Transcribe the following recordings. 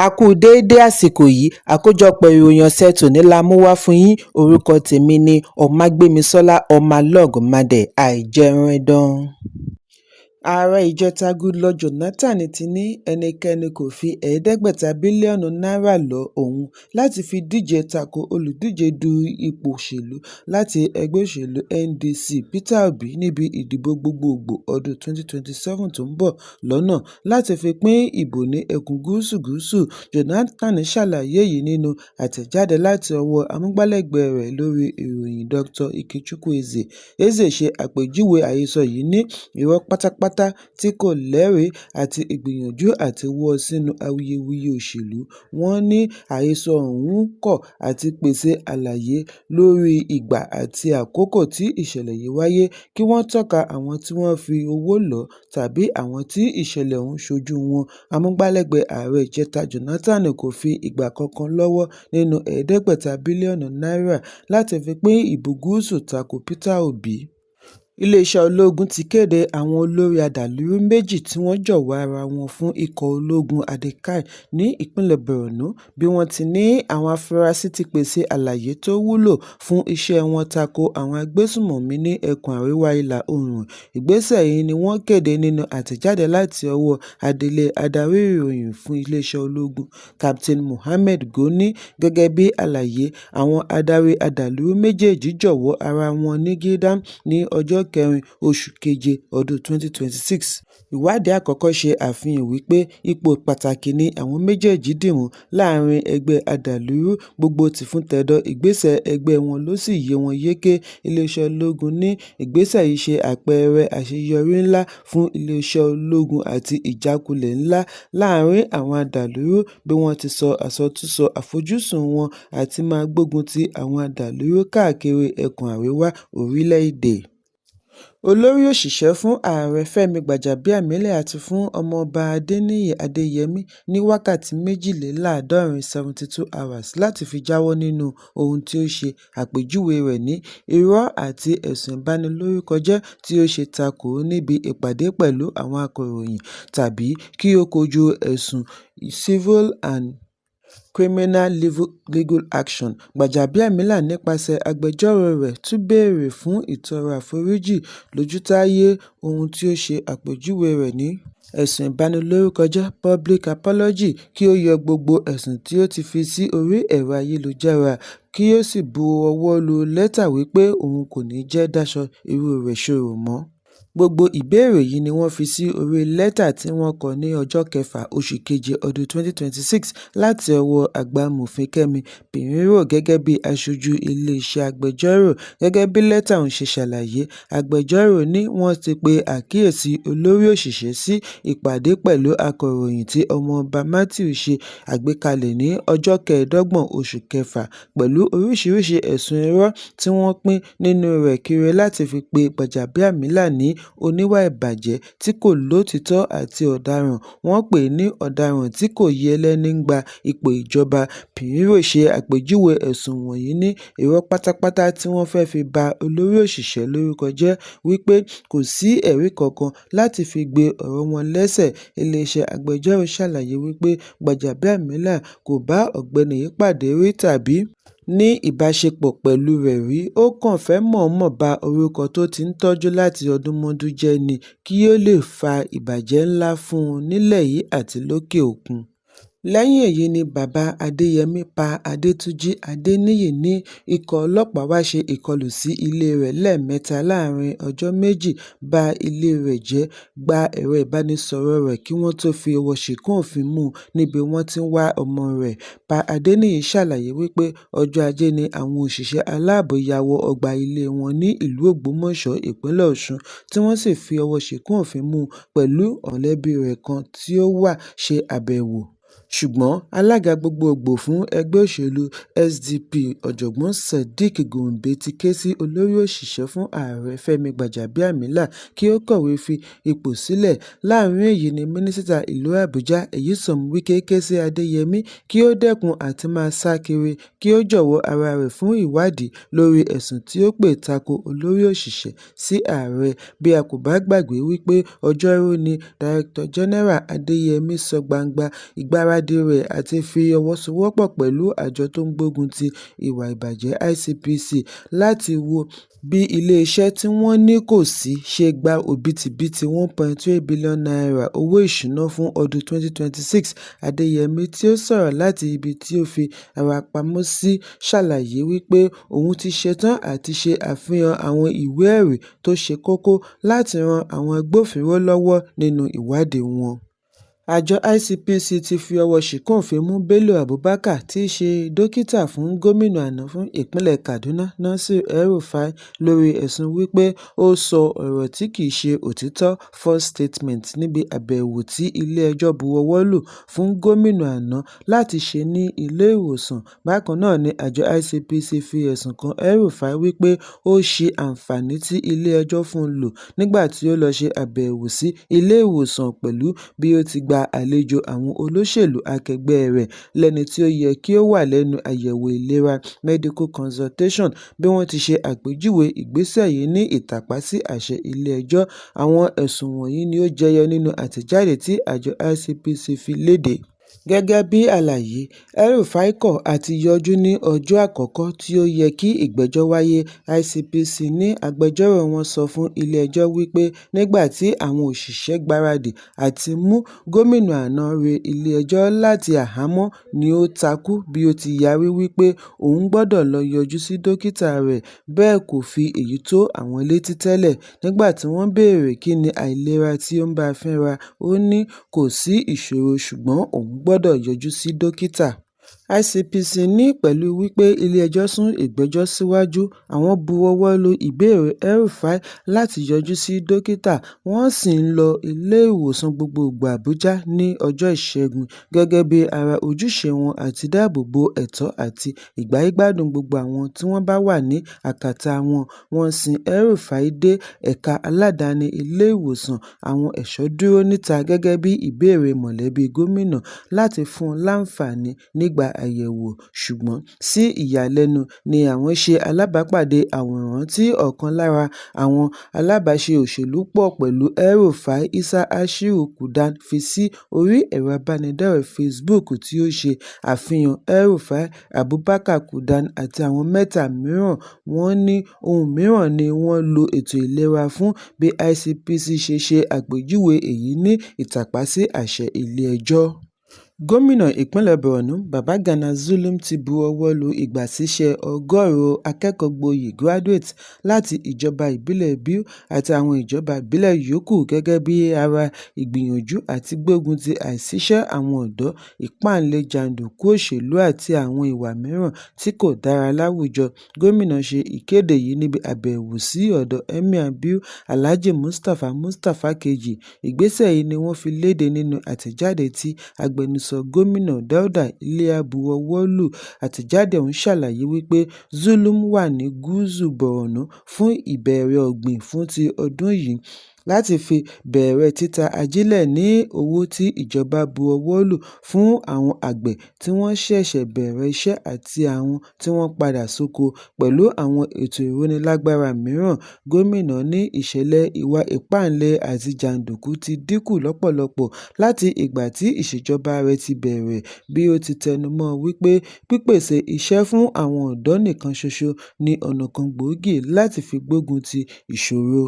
A kú déédé àsìkò yìí. Àkójọpọ̀ ìròyìn ọ̀sẹ̀ tòní la mú wá fún yín. Orúkọ tèmi ni Ọmágbémisọ́lá ọmọlọ́g madé àìjẹunẹdàn. Ààrẹ ìjẹta Goodluck Jonathan ti ní ẹnikẹ́ni kó fi ẹ̀ẹ́dẹ́gbẹ̀ta bílíọ̀nù náírà lọ òun láti fi díje tako olùdíje du ipò òṣèlú láti ẹgbẹ́ òṣèlú NDC Peter Obi níbi ìdìbò gbogboògbò ọdún 2027 tó ń bọ̀ lọ́nà láti fi pín ìbò ní ẹkùn gúúsù gúúsù. Jonathan ṣàlàyé yìí nínú àtẹ̀jáde láti ọwọ́ amúgbálẹ́gbẹ̀ẹ́ rẹ̀ lórí ìròyìn Dr. Ikechukwu Eze. Eze ṣe àpèjúwe àhesọ yìí ní irọ́ pátápátá tí kò lẹ́rìí àti ìgbìyànjú àti wọ́ ọ sínú awuyewuye òṣèlú. Wọ́n ní àhesọ ọ̀hún kọ̀ àti pèsè àlàyé lórí ìgbà àti àkókò tí ìṣẹ̀lẹ̀ yìí wáyé, kí wọ́n tọ́ka àwọn tí wọ́n fi owó lọ̀ tàbí àwọn tí ìṣẹ̀lẹ̀ ọ̀hún ṣojú wọn. Amúgbálẹ́gbẹ̀ẹ́ ààrẹ ìjẹta Jonathan kò fi ìgbà kankan lọ́wọ́ nínú ẹ̀ẹ́dẹ́gbẹ̀ta bílíọ̀nù náírà láti fi pín ìbò gúúsù tako Peter Obi. Iléeṣẹ́ ológun ti kéde àwọn olórí adàlúrú méjì tí wọ́n jọ̀wọ́ ara wọn fún ikọ̀ ológun Hadin Kai ní ìpínlẹ̀ Borno, bí wọ́n ti ní àwọn afurasí ti pèsè àlàyé tó wúlò fún iṣẹ́ wọn tako àwọn agbésùnmọ̀mí ní ẹkùn àríwá ìlà oòrùn. Ìgbésẹ̀ yìí ni wọ́n kéde nínú àtẹ̀jáde láti ọwọ́ adelé adarí ìròyìn fún iléeṣẹ́ ológun, Captain Mohammed Goni. Gẹ́gẹ́ bí àlàyé, àwọn adarí adàlúrú méjèèjì jọ̀wọ́ ara wọn ní Geidam ní ọjọ́ 4 oṣù keje ọdún 2026. Ìwádìí àkọ́kọ́ ṣe àfihàn wípé ipò pàtàkì ni àwọn méjèèjì dìmú láàrin ẹgbẹ́ adàlúrú, gbogbo tìfun-tẹ̀dọ̀ ìgbésẹ̀ ẹgbẹ́ wọn ló sì yé wọn yéké. Iléeṣẹ́ ológun ní ìgbésẹ̀ yìí ṣe àpẹẹrẹ àṣeyọrí ńlá fún iléeṣẹ́ ológun àti ìjákulẹ̀ ńlá láàrin àwọn adàlúrú bí wọ́n ti sọ àsọtúnsọ àfojúsùn wọn àti máa gbógun ti àwọn adàlúrú káàkiri ẹkùn àríwá orílẹ̀-èdè. Olórí òṣìṣẹ́ fún Ààrẹ Fẹ́mi Gbàjàbíàmílà ti fún Ọmọọba Adéníyì Adéyẹmí ní wákàtí méjìléláàádọ́rin (72 hours) láti fi jáwọ́ nínú ohun tí ó ṣe àpèjúwe rẹ̀ ní irọ́ àti ẹ̀sùn ìbanilórúkọjẹ́ tí ó ṣe takò ó níbi ìpàdé pẹ̀lú àwọn akọ̀ròyìn tàbí kí ó kojú ẹ̀sùn civil and criminal legal action. Gbàjàbíàmílà nípasẹ̀ agbẹjọ́ròo rẹ̀ tún béèrè fún ìtọrọ àforíjì lójútáyé ohun tí ó ṣe àpèjúwe rẹ̀ ní ẹ̀sùn ìbanilórúkọjẹ́ public apology, kí ó yọ gbogbo ẹ̀sùn tí ó ti fi sí orí ẹ̀rọ ayélujára, kí ó sì bu ọwọ́ lu lẹ́tà wípé òun kò ní jẹ́ dáṣọ irúu rẹ̀ ṣorò mọ́. Gbogbo ìbéèrè yìí ni wọ́n fi sí orí lẹ́tà tí wọ́n kọ ní ọjọ́ 6 oṣù keje ọdún 2026 láti ọwọ́ àgbà amòfin Kẹ́mi Pìrìrò gẹ́gẹ́ bí aṣojú iléeṣẹ́ agbẹjọ́rò. Gẹ́gẹ́ bí lẹ́tà ọ̀hún ṣe ṣàlàyé, agbẹjọ́rò ní wọ́n ti pe àkíyèsí olórí òṣìṣẹ́ sí ìpàdé pẹ̀lú akọ̀ròyìn tí Ọmọọba Matthew ṣe àgbékalẹ̀ ní ọjọ́ 25 oṣù kẹfà pẹ̀lú oríṣiríṣi ẹ̀sùn irọ́ tí wọ́n pín nínú rẹ̀ kiri láti fi pe Gbàjàbíàmílà ní oníwà ìbàjẹ́ tí kò lóòtítọ́ àti ọ̀daràn. Wọ́n pè é ní ọ̀daràn tí kò yẹ lẹ́ní gba ipò ìjọba. Pìrìrò ṣe àpèjúwe ẹ̀sùn wọ̀nyí ní irọ́ pátápátá tí wọ́n fẹ́ fi ba olórí òṣìṣẹ́ lórúkọ jẹ́, wípé kò sí ẹ̀rí kankan láti fi gbé ọ̀rọ̀ wọn lẹ́sẹ̀. Iléeṣẹ́ agbẹjọ́rò ṣàlàyé wípé Gbàjàbíàmílà kò bá ọ̀gbẹ́ni yìí pàdé rí tàbí ní ìbáṣepọ̀ pẹ̀lú rẹ̀ rí, ó kàn fẹ́ mọ̀ọ́mọ̀ ba orúkọ tó ti ń tọ́jú láti ọdúnmọ́dún jẹ́ ni kí ó lè fa ìbàjẹ́ ńlá fún un nílẹ̀ yìí àti lókè òkun. Lẹ́yìn èyí ni bàbá Adéyẹmi, Pa Adétúnjì Adéníyì ní ikọ̀ ọlọ́pàá wá ṣe ìkọlù sí ilé rẹ̀ lẹ́ẹ̀mẹ́ta láàrin ọjọ́ méjì, ba ilé rẹ̀ jẹ́, gba ẹ̀rọ ìbánisọ̀rọ̀ rẹ̀ kí wọ́n tó fi ọwọ́ ṣìnkún òfin mú un níbi wọ́n ti ń wá ọmọ rẹ̀. Pa Adéníyì ṣàlàyé wípé ọjọ́ Ajé ni àwọn òṣìṣẹ́ aláàbò ya wọ ọgbà ilé wọn ní ìlú Ògbómọ̀ṣọ́, ìpínlẹ̀ Ọ̀ṣun, tí wọ́n sì fi ọwọ́ ṣìnkún òfin mú un pẹ̀lú mọ̀lẹ́bí rẹ̀ kan tí ó wá ṣe àbẹ̀wò. Ṣùgbọ́n alága gbogboògbò fún ẹgbẹ́ òṣèlú SDP Ọ̀jọ̀gbọ́n Sodiq Gombe ti ké sí olórí òṣìṣẹ́ fún Ààrẹ Fẹ́mi Gbàjàbíàmílà kí ó kọ̀wé fi ipò sílẹ̀. Láàrin èyí ni Mínísítà ìlú Àbújá Nyesom Wike ké sí Adéyẹmí kí ó dẹ́kun àti máa sá kiri, kí ó jọ̀wọ́ ara rẹ̀ fún ìwádìí lórí ẹ̀sùn tí ó pè tako olórí òṣìṣẹ́ sí ààrẹ. Bí a kò bá gbàgbé wípé Ọjọ́rú ni Director General Adéyẹmí sọ gbangba ìgbáradì ìgbáradì rẹ̀ àti fi ọwọ́ sowọ́pọ̀ pẹ̀lú àjọ tó ń gbógun ti ìwà ìbàjẹ́ ICPC láti wo bí iléeṣẹ́ tí wọ́n ní kò sí ṣe gba òbítíbitì ₦1.3 bílíọ̀nù owó ìṣúná fún ọdún 2026. Adéyẹmi, tí ó sọ̀rọ̀ láti ibi tí ó fi ara pamọ́ sí, ṣàlàyé wípé òun ti ṣetán àti ṣe àfihàn àwọn ìwé-ẹ̀rí tó ṣe kókó láti ran àwọn agbófinró lọ́wọ́ nínú ìwádìí wọn. Àjọ ICPC ti fi ọwọ́ ṣìkún òfin mú Bello Abubakar tí í ṣe dókítà fún gómìnà àná fún ìpínlẹ̀ Kaduna, Nasir El-Rufai, lórí ẹ̀sùn wípé ó sọ ọ̀rọ̀ tí kìí ṣe òtítọ́ (false statement) níbi àbẹ̀wò tí ilé-ẹjọ́ bu ọwọ́ lù fún gómìnà àná láti ṣe ní ilé-ìwòsàn. Bákan náà ni àjọ ICPC fi ẹ̀sùn kan El-Rufai wípé ó ṣi àǹfààní tí ilé-ẹjọ́ fún un lò nígbà tí ó lọ ṣe àbẹ̀wò sí ilé-ìwòsàn pẹ̀lú bí ó ti gba àlejò àwọn olóṣèlú akẹgbẹ́ rẹ̀ lẹ́ni tí ó yẹ kí ó wà lẹ́nu àyẹ̀wò ìlera (medical consultation), bí wọ́n ti ṣe àpèjúwe ìgbésẹ̀ yìí ní ìtàpá sí àṣẹ ilé-ẹjọ́. Àwọn ẹ̀sùn wọ̀nyí ni ó jẹyọ nínú àtẹ̀jáde tí àjọ ICPC fi léde. Gẹ́gẹ́ bí àlàyé, El-Rufai kọ̀ àti yọjú ní ọjọ́ àkọ́kọ́ tí ó yẹ kí ìgbẹ́jọ́ wáyé. ICPC ní agbẹjọ́ròo wọn sọ fún ilé-ẹjọ́ wípé nígbà tí àwọn òṣìṣẹ́ gbáradì àti mú gómìnà àná re ilé-ẹjọ́ láti àhámọ́ ni ó takú bí ó ti yarí wípé òun gbọdọ̀ lọ yọjú sí dókítà rẹ̀, bẹ́ẹ̀ kò fi èyí tó àwọn létí tẹ́lẹ̀. Nígbà tí wọ́n béèrè kín ni àìlera tí ó ń bá a fínra, ó ní kò sí ìṣòro ṣùgbọ́n òun gbọdọ̀ yọjú sí dókítà. ICPC ní pẹ̀lú wípé ilé-ẹjọ́ sún ìgbẹ́jọ́ síwájú, àwọn bu ọwọ́ lu ìbéèrè El-Rufai láti yọjú sí dókítà, wọ́n sì ń lọ Ilé-ìwòsàn Gbogboògbò Àbújá ní ọjọ́ Ìṣẹ́gun gẹ́gẹ́ bí ara ojúṣe wọn àti dáàbò bo ẹ̀tọ́ àti ìgbáyé-gbádùn gbogbo àwọn tí wọ́n bá wà ní àkàtà wọn. Wọ́n sin El-Rufai dé ẹ̀ka aládàáni ilé-ìwòsàn, àwọn ẹ̀ṣọ́ dúró níta gẹ́gẹ́ bí ìbéèrè mọ̀lẹ́bí gómìnà láti fún un láǹfààní nígbà àyẹ̀wò, ṣùgbọ́n sí ìyàlẹ́nu ni àwọn ṣe alábàápàdé àwòrán tí ọ̀kan lára àwọn alábàáṣe òṣèlú pọ̀ pẹ̀lú El-Rufai, Isa Ashiru Kudan fi sí orí ẹ̀rọ ìbánidọ́rẹ̀ẹ́ Facebook tí ó ṣe àfihàn El-Rufai, Abubakar Kudan àti àwọn mẹ́ta mìíràn. Wọ́n ní ohun mìíràn ni wọ́n lo ètò ìlera fún, bí ICPC ṣe ṣe àpèjúwe èyí ní ìtàpá sí àṣẹ ilé-ẹjọ́. Gómìnà ìpínlẹ̀ Borno, Babagana Zulum ti bu ọwọ́ lu ìgbasíṣẹ́ ọgọ́rùn-ún akẹ́kọ̀ọ́gboyè (graduates) láti ìjọba ìbílẹ̀ Biu àti àwọn ìjọba ìbílẹ̀ yòókù gẹ́gẹ́ bí ara ìgbìyànjú àti gbógun ti àìsíṣẹ́ àwọn ọ̀dọ́, ìpáǹle jàndùkú òṣèlú àti àwọn ìwà mìíràn tí kò dára láwùjọ. Gómìnà ṣe ìkéde yìí níbi àbẹ̀wò sí ọ̀dọ̀ Emir Biu, Alhaji Mustapha Mustapha Kejì. Ìgbésẹ̀ yìí ni wọ́n fi léde nínú àtẹ̀jáde tí agbẹnusọ gómìnà Dauda Iliya bu ọwọ́ lù. Àtẹ̀jáde ọ̀hún ṣàlàyé wípé Zulum wà ní gúúsù Borno fún ìbẹ̀rẹ̀ ọ̀gbìn fún ti ọdún yìí láti fi bẹ̀rẹ̀ títa ajílẹ̀ ní owó tí ìjọba bu ọwọ́ lù fún àwọn àgbẹ̀ tí wọ́n ṣẹ̀ṣẹ̀ bẹ̀rẹ̀ iṣẹ́ àti àwọn tí wọ́n padà sóko, pẹ̀lú àwọn ètò ìrónílágbára mìíràn. Gómìnà ní ìṣẹ̀lẹ̀ ìwà ìpáǹle àti jàndùkú ti dínkù lọ́pọ̀lọpọ̀ láti ìgbà tí ìṣèjọba rẹ̀ ti bẹ̀rẹ̀, bí ó ti tẹnumọ́ wípé pípèsè iṣẹ́ fún àwọn ọ̀dọ́ nìkan ṣoṣo ní ọ̀nà kan gbòógì láti fi gbógun ti ìṣòro.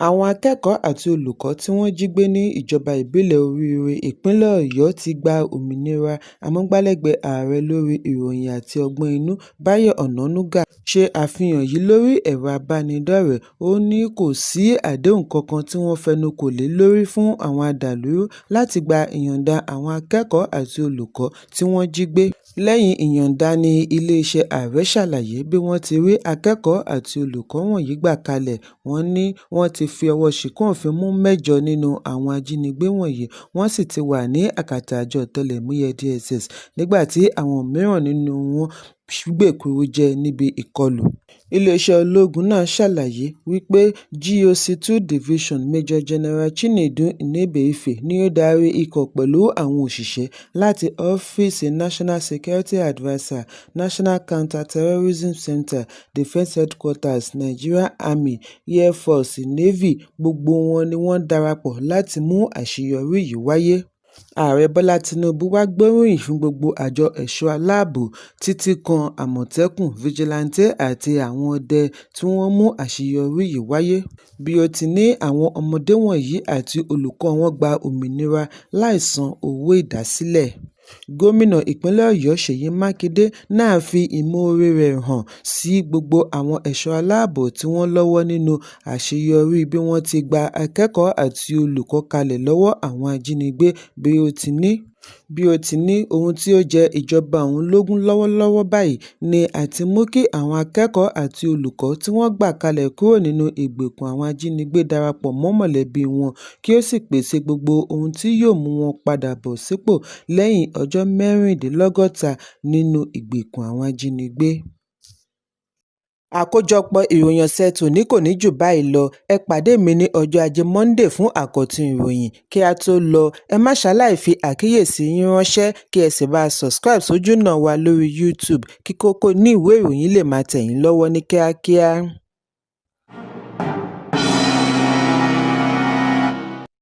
Àwọn akẹ́kọ̀ọ́ àti olùkọ́ tí wọ́n jí gbé ní ìjọba ìbílẹ̀ Oríire, ìpínlẹ̀ Ọ̀yọ́ ti gba òmìnira. Amúgbálẹ́gbẹ̀ẹ́ ààrẹ lórí ìròyìn àti ọgbọ́n inú, Báyọ̀ Ọ̀nànúgà ṣe àfihàn yìí lórí ẹ̀rọ ìbánidọ́rẹ̀ẹ́. Ó ní kò sí àdéhùn kankan tí wọ́n fẹnukò lé lórí fún àwọn adàlúrú láti gba ìyọ̀ǹda àwọn akẹ́kọ̀ọ́ àti olùkọ́ tí wọ́n jí gbé. Lẹ́yìn ìyọ̀ǹda ní iléeṣẹ́ ààrẹ ṣàlàyé bí wọ́n ti rí akẹ́kọ̀ọ́ àti olùkọ́ wọ̀nyí gbà kalẹ̀. Wọ́n ní wọ́n ti fi ọwọ́ ṣìkún òfin mú mẹ́jọ nínú àwọn ajínigbé wọ̀nyí, wọ́n sì ti wà ní àkàtà àjọ ọ̀tẹlẹ̀múyẹ́ DSS nígbà tí àwọn mìíràn nínú wọn gbèkúrú jẹ níbi ìkọlù. Iléeṣẹ́ ológun náà ṣàlàyé wípé GOC 2 Division, Major General Chinedu Nnebeife ni ó darí ikọ̀ pẹ̀lú àwọn òṣìṣẹ́ láti ọ́fíìsì National Security Adviser, National Counter-Terrorism Centre, Defence Headquarters, Nigerian Army, Air Force, Navy, gbogbo wọn ni wọ́n darapọ̀ láti mú àṣeyọrí yìí wáyé. Ààrẹ Bọ́lá Tínúbù wàá gbóríyìn fún gbogbo àjọ ẹ̀ṣọ́ aláàbò títí kan Àmọ̀tẹ́kùn, fíjìláńtẹ̀ àti àwọn ọdẹ tí wọ́n mú àṣeyọrí yìí wáyé. Bí ó ti ní àwọn ọmọdé wọ̀nyí àti olùkọ́ wọn gba òmìnira láì san owó ìdásílẹ̀. Gómìnà ìpínlẹ̀ Ọ̀yọ́ Ṣèyí Mákindè náà fi ìmoore rẹ̀ hàn sí gbogbo àwọn ẹ̀ṣọ́ aláàbò tí wọ́n lọ́wọ́ nínú àṣeyọrí bí wọ́n ti gba akẹ́kọ̀ọ́ àti olùkọ́ kalẹ̀ lọ́wọ́ àwọn ajínigbé. Bí ó ti ní ohun tí ó jẹ ìjọba òun lógún lọ́wọ́lọ́wọ́ báyìí ní àti mú kí àwọn akẹ́kọ̀ọ́ àti olùkọ́ tí wọ́n gbà kalẹ̀ kúrò nínú ìgbèkùn àwọn ajínigbé darapọ̀ mọ́ mọ̀lẹ́bí wọn, kí ó sì pèsè gbogbo ohun tí yóò mú wọn padà bọ̀ sípò lẹ́yìn ọjọ́ 66 nínú ìgbèkùn àwọn ajínigbé. Àkójọpọ̀ ìròyìn ọ̀sẹ̀ tòní kò ní jù báyìí lọ. Ẹ pàdé mi ní ọjọ́ Ajé Monde fún àkọ́tún ìròyìn. Kí a tó lọ, ẹ má ṣaláì fi àkíyèsí yín ránṣẹ́, kí ẹ sì bá subscribe sójúnà wa lórí YouTube kí kókó inú ìwé ìròyìn lè máa tẹ̀ yín lọ́wọ́ ní kíákíá.